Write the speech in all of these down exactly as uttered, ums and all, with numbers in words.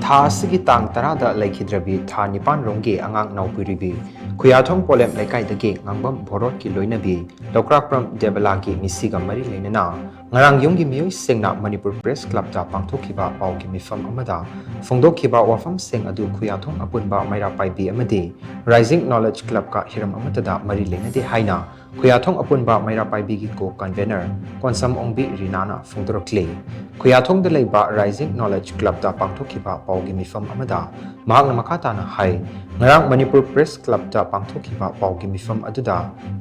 ꯊꯥ ꯑꯁꯤꯒꯤ ꯇꯥꯡ ꯇꯔꯥꯗ ꯂꯩꯈꯤꯗ꯭ꯔꯕꯤ ꯊꯥ ꯅꯤꯄꯥꯟ ꯔꯣꯝꯒꯤ ꯑꯉꯥꯡ ꯅꯥꯎꯄꯤꯔꯤꯕꯤ ꯈꯨꯌꯥꯊꯣꯡ ꯄꯣꯂꯦꯝ ꯂꯩꯀꯥꯏꯗꯒꯤ ꯉꯥꯡꯕꯝ ꯚꯣꯔꯣꯠꯀꯤ ꯂꯣꯏꯅꯕꯤ ꯂꯧꯀ꯭ꯔꯥꯛꯄ꯭ꯔꯝ ꯗꯦꯕꯂꯥꯒꯤ ꯃꯤꯁꯤꯒ ꯃꯔꯤ ꯂꯩꯅꯅ ꯉꯔꯥꯡ ꯌꯨꯝꯒꯤ ꯃꯤꯑꯣꯏꯁꯤꯡꯅ ꯃꯅꯤꯄꯨꯔ ꯄ꯭ꯔꯦꯁ ꯀ꯭ꯂꯕꯇ ꯄꯥꯡꯊꯣꯛꯈꯤꯕ ꯄꯥꯎꯒꯤ ꯃꯤꯐꯝ ꯑꯃꯗ ꯐꯣꯡꯗꯣꯛꯈꯤꯕ ꯋꯥꯐꯝꯁꯤꯡ ꯑꯗꯨ ꯈꯨꯌꯥꯊꯣꯡ ꯑꯄꯨꯟꯕ ꯃꯩꯔꯥ ꯄꯥꯏꯕꯤ ꯑꯃꯗꯤ ꯔꯥꯏꯖꯤꯡ ꯅꯣꯂꯦꯖ ꯀ꯭ꯂꯕꯀ ꯍꯤꯔꯝ ꯑꯃꯠꯇꯗ ꯃꯔꯤ ꯂꯩꯅꯗꯦ ꯍꯥꯏꯅ ꯈꯨꯌꯥꯊꯣꯡ ꯑꯄꯨꯟꯕ ꯃꯩꯔꯥ ꯄꯥꯏꯕꯤꯒꯤ ꯀꯣ ꯀꯟꯚꯦꯅꯔ ꯀꯣꯟꯁꯝ ꯑꯣꯡꯕꯤ ꯔꯤꯅꯥꯅ ꯐꯣꯡꯗꯣꯔꯛꯂꯤ꯫ ꯈꯨꯌꯥꯊꯣꯡꯗ ꯂꯩꯕ ꯔꯥꯏꯖꯤꯡ ꯅꯣꯂꯦꯖ ꯀ꯭ꯂꯕꯇ ꯄꯥꯡꯊꯣꯛꯈꯤꯕ ꯄꯥꯎꯒꯤ ꯃꯤꯐꯝ ꯑꯃꯗ ꯃꯍꯥꯛꯅ ꯃꯈꯥ ꯇꯥꯅ ꯍꯥꯏ, ꯉꯔꯥꯡ ꯃꯅꯤꯄꯨꯔ ꯄ꯭ꯔꯦꯁ ꯀ꯭ꯂꯕꯇ ꯄꯥꯡꯊꯣꯛꯈꯤꯕ ꯄꯥꯎꯒꯤ ꯃꯤꯐꯝ ꯑꯗꯨꯗ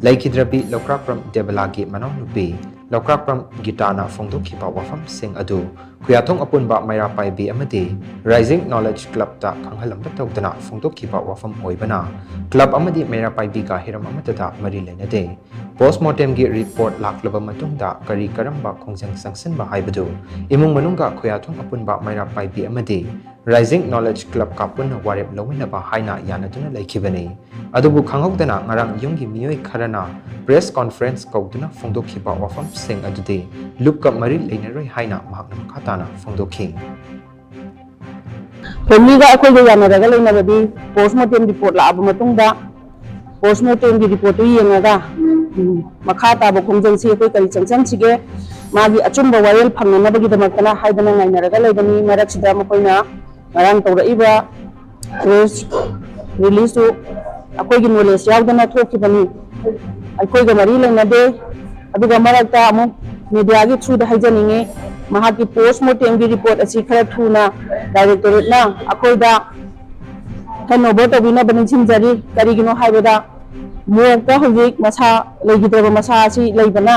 ꯂꯩꯈꯤꯗ꯭ꯔꯕꯤ ꯂꯧꯀ꯭ꯔꯥꯛꯄ꯭ꯔꯝ ꯗꯦꯕꯂꯥꯒꯤ ꯃꯅꯥꯎꯅꯨꯄꯤ ꯂꯧꯀ꯭ꯔꯥꯛꯄ꯭ꯔꯝ ꯒꯤꯇꯥꯅ ꯐꯣꯡꯗꯣꯛꯈꯤꯕ ꯋꯥꯐꯝꯁꯤꯡ ꯑꯗꯨ ꯈꯨꯌꯥꯊꯣꯡ ꯑꯄꯨꯟꯕ ꯃꯩꯔꯥ ꯄꯥꯏꯕꯤ ꯑꯃꯗꯤ ꯔꯥꯏꯖꯤꯡ ꯅꯣꯂꯦꯖ ꯀ꯭ꯂꯕꯇ ꯈꯪꯍꯜꯂꯝꯕ ꯇꯧꯗꯅ ꯐꯣꯡꯗꯣꯛꯈꯤꯕ ꯋꯥꯐꯝ ꯑꯣꯏꯕꯅ ꯀ꯭ꯂꯕ ꯑꯃꯗꯤ ꯃꯩꯔꯥ ꯄꯥꯏꯕꯤꯒ ꯍꯤꯔꯝ ꯑꯃꯠꯇꯗ ꯃꯔꯤ ꯂꯩꯅꯗꯦ꯫ ꯄꯣꯁꯃꯣꯔꯇꯦꯝꯒꯤ ꯔꯤꯄꯣꯔꯠ ꯂꯥꯛꯂꯕ ꯃꯇꯨꯡꯗ ꯀꯔꯤ ꯀꯔꯝꯕ ꯈꯣꯡꯖꯪ ꯆꯪꯁꯤꯟꯕ ꯍꯥꯏꯕꯗꯨ ꯏꯃꯨꯡ ꯃꯅꯨꯡꯒ ꯈꯨꯌꯥꯊꯣꯡ ꯑꯄꯨꯟꯕ ꯃꯩꯔꯥ ꯄꯥꯏꯕꯤ ꯑꯃꯗꯤ ꯔꯥꯏꯖꯤꯡ ꯅꯣꯂꯦꯖ ꯀ꯭ꯂꯕꯀ ꯄꯨꯟꯅ ꯋꯥꯔꯦꯞ ꯂꯧꯃꯤꯟꯅꯕ ꯍꯥꯏꯅ ꯌꯥꯅꯗꯨꯅ ꯂꯩꯈꯤꯕꯅꯤ꯫ ꯑꯗꯨꯕꯨ ꯈꯪꯍꯧꯗꯅ ꯉꯔꯥꯡ ꯌꯨꯝꯒꯤ ꯃꯤꯑꯣꯏ ꯈꯔꯅ ꯄ꯭ꯔꯦꯁ ꯀꯣꯟꯐꯔꯦꯟꯁ ꯀꯧꯗꯨꯅ ꯐꯣꯡꯗꯣꯛꯈꯤꯕ ꯋꯥꯐꯝꯁꯤꯡ ꯑꯗꯨꯗꯤ ꯂꯨꯞꯀ ꯃꯔꯤ ꯂꯩꯅꯔꯣꯏ ꯍꯥꯏꯅ ꯃꯍꯥꯛꯅ ꯃꯈꯥ ꯇꯥꯅ ꯐꯣꯡꯗꯣꯛꯈꯤ꯫ ꯐꯦꯃꯤꯂꯤꯒ ꯑꯩꯈꯣꯏꯒ ꯌꯥꯅꯔꯒ ꯂꯩꯅꯕꯗꯤ ꯄꯣꯁꯃꯣꯔꯇꯦꯝ ꯔꯤꯄꯣꯔꯠ ꯂꯥꯛꯑꯕ ꯃꯇꯨꯡꯗ ꯄꯣꯁꯃꯣꯔꯇꯦꯝꯒꯤ ꯔꯤꯄꯣꯔꯠꯇꯨ ꯌꯦꯡꯉꯒ ꯎꯝ, ꯃꯈꯥ ꯇꯥꯕ ꯈꯣꯡꯖꯪꯁꯤ ꯑꯩꯈꯣꯏ ꯀꯔꯤ ꯆꯪꯁꯟꯁꯤꯒꯦ, ꯃꯥꯒꯤ ꯑꯆꯨꯝꯕ ꯋꯥꯌꯦꯜ ꯐꯪꯅꯅꯕꯒꯤꯗꯃꯛꯇꯅ ꯍꯥꯏꯗꯅ ꯉꯥꯏꯅꯔꯒ ꯂꯩꯕꯅꯤ꯫ ꯃꯔꯛꯁꯤꯗ ꯃꯈꯣꯏꯅ ꯉꯔꯥꯡ ꯇꯧꯔꯛꯏꯕ ꯄ꯭ꯔꯦꯁ ꯔꯤꯂꯤꯖꯇꯨ ꯑꯩꯈꯣꯏꯒꯤ ꯅꯣꯂꯦꯖ ꯌꯥꯎꯗꯅ ꯊꯣꯛꯈꯤꯕꯅꯤ꯫ ꯑꯩꯈꯣꯏꯒ ꯃꯔꯤ ꯂꯩꯅꯗꯦ꯫ ꯑꯗꯨꯒ ꯃꯔꯛꯇ ꯑꯃꯨꯛ ꯃꯦꯗꯤꯌꯥꯒꯤ ꯊ꯭ꯔꯨꯗ ꯍꯥꯏꯖꯅꯤꯡꯉꯤ, ꯃꯍꯥꯛꯀꯤ ꯄꯣꯁꯃꯣꯔꯇꯦꯝꯒꯤ ꯔꯤꯄꯣꯔꯠ ꯑꯁꯤ ꯈꯔ ꯊꯨꯅ ꯗꯥꯏꯔꯦꯛꯇꯣꯔꯦꯠꯅ ꯑꯩꯈꯣꯏꯗ ꯍꯦꯟꯑꯣꯚꯔ ꯇꯧꯕꯤꯅꯕ ꯅꯤꯡꯁꯤꯡꯖꯔꯤ꯫ ꯀꯔꯤꯒꯤꯅꯣ ꯍꯥꯏꯕꯗ ꯃꯣꯔꯒꯇ ꯍꯧꯖꯤꯛ ꯃꯁꯥ ꯂꯩꯈꯤꯗ꯭ꯔꯕ ꯃꯁꯥ ꯑꯁꯤ ꯂꯩꯕꯅ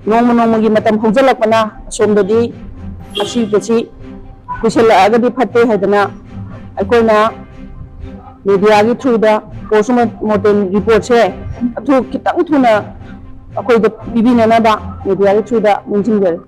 ꯅꯣꯡꯃ ꯅꯣꯡꯃꯒꯤ ꯃꯇꯝ ꯍꯧꯖꯤꯜꯂꯛꯄꯅ ꯑꯁꯣꯝꯗꯗꯤ ꯑꯁꯤꯕꯁꯤ ꯀꯨꯏꯁꯜꯂꯛꯑꯒꯗꯤ ꯐꯠꯇꯦ ꯍꯥꯏꯗꯅ ꯑꯩꯈꯣꯏꯅ ꯃꯦꯗꯤꯌꯥꯒꯤ ꯊ꯭ꯔꯨꯗ ꯄꯣꯁꯃꯣꯔꯇꯦꯝ ꯔꯤꯄꯣꯔꯠꯁꯦ ꯑꯊꯨ ꯈꯤꯇꯪ ꯊꯨꯅ ꯑꯩꯈꯣꯏꯗ ꯄꯤꯕꯤꯅꯅꯕ ꯃꯦꯗꯤꯌꯥꯒꯤ ꯊ꯭ꯔꯨꯗ ꯅꯤꯡꯁꯤꯡꯖꯔꯤ꯫